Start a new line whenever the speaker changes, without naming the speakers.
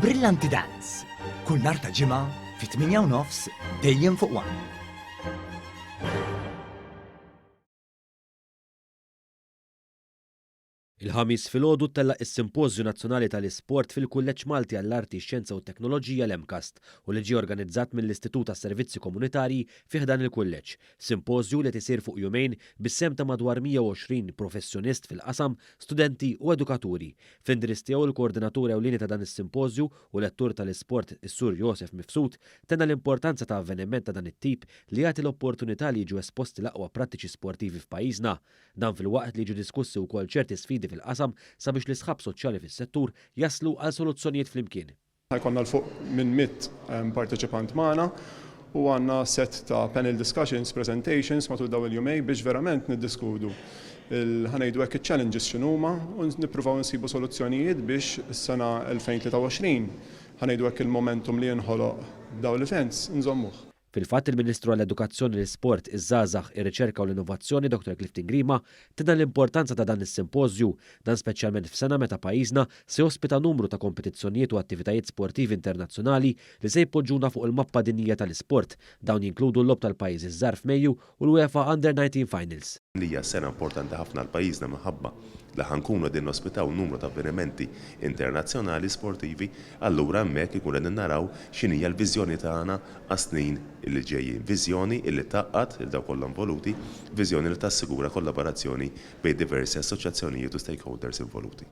Brillanti Dance, kull nhar ta' Ġimgħa fit-8 u nofs dejjem fuq One.
Il-Ħamis filgħodu ttellaq is-Simpożju Nazzjonali tal-Isport fil-Kulleġġ Malti għall-Arti, Xjenza u Teknoloġija l-MCAST u li ġie organizzat mill-Istitut għas-Servizzi Komunitarji fi ħdan il-Kulleġġ. Simpożju li qed isir fuq jumejn bis-sehem ta' madwar 120 professjonist fil-qasam, studenti u edukaturi. Fl-indirizz tiegħu l-koordinatur ewlieni ta' dan is-simpożju u lettur tal-isport is-Sur Josef Mifsud tenna l-importanza ta' avveniment ta' dan it-tip li jagħti l-opportunità li jiġu esposti l-aqwa prattiċi sportivi f'pajjiżna. Dan filwaqt li jiġu diskussi wkoll ċerti sfidi fil-qasam sabiex l-isħab soċjali fis-settur jaslu għal soluzzjonijiet flimkien.
Ħa jkollna 'l fuq minn 100 parteċipant magħna u għandna sett ta' panel discussions, presentations matul dawn il-jumejn biex verament niddiskutu ħa ngħidu hekk iċ-challenges x'inhuma u nippruvaw insibu soluzzjonijiet biex is-sena 2023 ħa ngħidu hekk il-momentum li jinħoloq b'dawn l-events inżommuh.
Fil-fatt, il-Ministru għall-Edukazzjoni, l-Isport, iż-Żgħażagħ, ir-Riċerka u l-Innovazzjoni Dottor Clifton Grima tenna l-importanza ta' dan is-simpożju, dan speċjalment f'sena meta pajjiżna se jospita numru ta' kompetizzjonijiet u attivitajiet sportivi internazzjonali li se jpoġġuna fuq il-mappa dinjija tal-isport. Dawn jinkludu l-Logħob tal-Pajjiżi ż-Żgħar f'Mejju u l-UEFA Under 19 Finals.
Li hija sena importanti ħafna għal pajjiżna minħabba li ħa nkunu qegħdin nospitaw numru ta' avvenimenti internazzjonali sportivi, allura hemmhekk inkunu qegħdin naraw x'inhija l-viżjoni tagħna għas-snin li ġejjin. Viżjoni li tgħaqqad lil dawk kollha involuti, viżjoni li tassigura kollaborazzjoni bejn diversi assoċjazzjonijiet u stakeholders involuti.